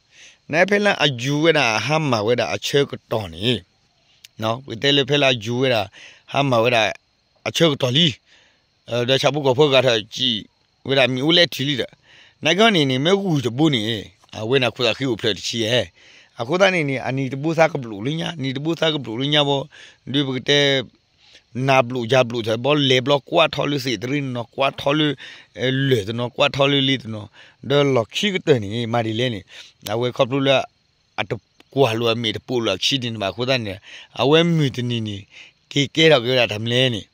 နဖဲလၢအယူၤဝဲဒၣ်အဟါမၢ်ဝဲဒၣ်အဆၢကတီၢ်န့ၣ် ပကတဲလၢဖဲလၢအယူၤဝဲဒၣ် ဟါမၢ်ဝဲဒၣ်အဆၢကတီၢ်လံ, ဒီးဆၣ်ဖိကီၢ်ဖိဂၤထီၣ်စံးဝဲဒၣ်မ့ၣ်အူလဲၣ်ထံၣ်လံဒီး, နာ်က့န့ၣ်န့ၣ် မ့ၢ်ဂုၢ်တဘိန့ၣ် အဝဲန့ၣ်ခိၣ်သးဃံအိၣ်ဖျၢၣ်တဆံဧါ. အဃိသတးန့ၣ်န့ၣ် အနံၤတဘိသးကဘျိးလၢညါ နံၤတဘိသးကဘျိးလၢညါဘီ, ဒ်ပကတဲ နၤဘျိးယၤဘျိးတၢ်ဘီ လဲၤဘျီကွၢ်ထီၣ်လၢသ့ၣ်တရ့နီၢ်နီၢ် ကွၢ်ထီၣ်လၢ လၢၢ်တနီၤ ကွၢ်ထီၣ်လၢလ့တနီၤ, ဒီးလီၢ်ခံကတၢၢ်န့ၣ် မၤဒ်လဲၣ်န့ၣ် အဝဲခီဖျိလၢ အတကွၢ်လိာ်အမဲာ်တပိာ်လိာ်အခံဒ်န့ၣ်ဘၣ်အဃိသတးန့ၣ် အဝဲမုၢ်တနံၤန့ၣ် က့ၤကဲထီၣ်က့ၤဝဲဒၣ်တၢ်မနုၤလဲၣ်န့ၣ်,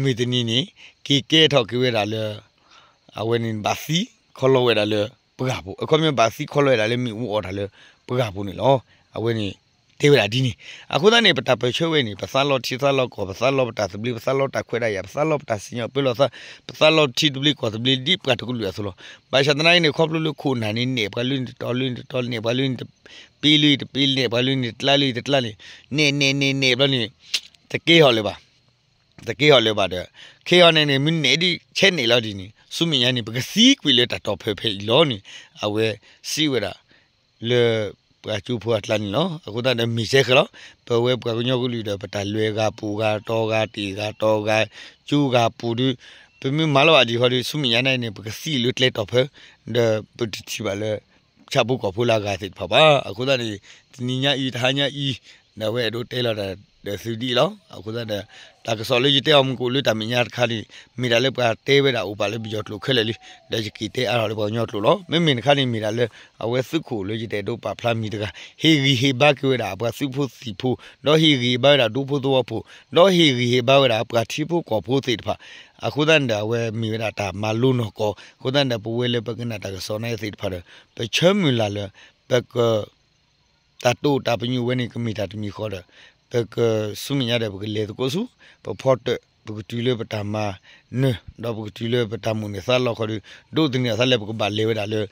မုၢ်တနံၤန့ၣ် က့ၤကဲထီၣ်က့ၤဝဲဒၣ်လၢ အဝဲန့ၣ်ဘၣ်သံခီလီၤဝဲဒၣ်လၢပှၢ်ပူၤ, အခီပညီဘၣ်သံခီလီၤဝဲဒၣ်လၢမ့ၣ်အူအီၣ်တၢ်လၢပှၢ်ပူၤန့ၣ်လီၤ. အဝဲန့ၣ် တဲဝဲဒၣ်ဒ်န့ၣ်. အဃိသတးန့ၣ် ပတၢ်ပၢၢ်ဆၢဝဲန့ၣ် ပသးလီထံသးလီကီၢ် ပသးလီပတၢ်သဘျ့ ပသးလီတၢ်ခွဲးတၢ်ယာ် ပသးလီပတၢ်စံၣ်ညီၣ်ပၢလီၤသး ပသးလီထံသဘျ့ကီၢ်သဘျ့ဒ်ပှၤတကလုာ်အသိးလီၤ. ဘၣ်ဆၣ်သနာ်က့န့ၣ် ခီဖျိလၢခိၣ်နၢ်န့ၣ် နဲၣ်ပှၤလၢန့ၣ်တတီၤလၢန့ၣ်တတီၤ နဲၣ်ပှၤလၢန့ၣ်တပ့လၢတပ့ နဲၣ်ပှၤလၢန့ၣ်တကျါလၢတကျါန့ၣ် နဲၣ်နဲၣ်နဲၣ်နဲၣ်ဘျီန့ၣ် တကဲဟီၣ်လၢၤဘၣ် တကဲဟီၣ်လၢၤဘၣ်ဒီး ခဲအံၤန့ၣ်န့ၣ် မ့ၢ်နဲၣ်ဒ်ဆဲးနဲၣ်လီၤဒ်န့ၣ် ဆူမဲာ်ညါန့ၣ် ပကသံကွံာ်လၢတၢ်တီၢ်ဖဲးဖဲအံၤလီၤန့ၣ် အဝဲစံးဝဲဒၣ် လၢပှၤကၠိဖိအကျါန့ၣ်လီၤ. အဃိသတးဒီးမ့ၢ်စဲဃဲၤလီၤ. ပဝဲပှၤကညီကလုာ်ဒီး ပတၢ်လဲၤဂၤပူၤဂၤတီၤဂၤတ့ၢ်ဂၤတီၤဂၤ ကၠိဂၤပူၤဒီး ပမ့ၢ်မၤလီၤဘၣ်ဒံးဃီဒီး ဆူမဲာ်ညါန့ၣ်န့ၣ် ပကသံလၢကျဲတီၢ်ဖဲ ဒီးပတထံၣ်ဘၣ်လၢ ဆၣ်ဖိကီၢ်ဖိလၢအဂၤသ့ၣ်တဖၣ်ဘၣ်. အဃိသတးန့ၣ် တနံၤညါအံၤ တဟါညါအံၤ ဒီးအဝဲအဲၣ်ဒိးတဲလီၤတၢ်ဒီးသုဒ်အံၤလီၤ. အဃိသတးဒီး တၢ်ကစီၣ်လၢယတဲအီၤမူကိးလၢတၢ်မဲာ်ညါတခါန့ၣ် မ့ၢ်ဒၣ်လၢပှၤတဲဝဲဒၣ်အိၣ်ပာ်လၢပယီၤကျိာ်ခဲလၢာ်လံ ဒီးယက့ၤတဲအါထီၣ်လၢပှၤကညီကျိာ်လီၤ. မ့မ့ၢ်တခါန့ၣ် မ့ၢ်ဒၣ်လၢ အဝဲသုးခိၣ်လၢယတအဲၣ်ဒိးပာ်ဖျါမံၤတဂၤ ဟ့ၣ်ဂံၢ်ဟ့ၣ်ဘါက့ၤဝဲဒၣ်အပှၤသုးဖိသံၣ်ဖိ ဒီးဟ့ၣ်ဂံၢ်ဟ့ၣ်ဘါဝဲဒၣ်ဒူဖိသဝီဖိ ဒီးဟ့ၣ်ဂံၢ်ဟ့ၣ်ဘါဝဲဒၣ်ပှၤထံဖိကီၢ်ဖိသ့ၣ်တဖၣ် အဃိသတးန့ၣ်ဒီး အဝဲမ့ၢ်ဝဲဒၣ်တၢ်မၤလိနီၢ်ကီၢ် အဃိသတးန့ၣ်ဒီး ပဝဲလၢပကနၣ်တၢ်ကစီၣ်န့ၣ်သ့ၣ်တဖၣ်ဒီး ပဆၢမုၢ်လၢ်လၢ ပက တၢ်တိာ်တၢ်ပညိၣ်ဝဲန့ၣ် ကမ့ၢ်တၢ်တမံၤဃီဒီး ပကဆူမဲာ်ညါဒီး ပကလဲၤသကိးဆူ ပဖီတၢၣ် ပကတုၤလၢပတၢ်မၤနၢၤ ဒီးပကတုၤလၢပတၢ်မိၣ်န့ၢ်သးလီခီဒီး ဒိးသန့ၤအသးလၢပကဘၣ်လဲၤဝဲဒၣ်လၢ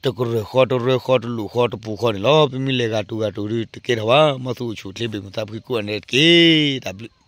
တကရၢၢ်ဃီ တရၢဃီ တလိၣ်ဃီ တပူၤဃီန့ၣ်လီၤ. ပမ့ၢ်လဲၤဂၤတိၤဂၤတိၤဒီး တကဲထီၣ်ဘၣ်. မ်သုအိၣ်ဆူၣ်အိၣ်ချ့ ဘၣ်မုာ်သးဖှံကိးဂၤဒဲးတက့ၢ်. တၢ်ဘျုး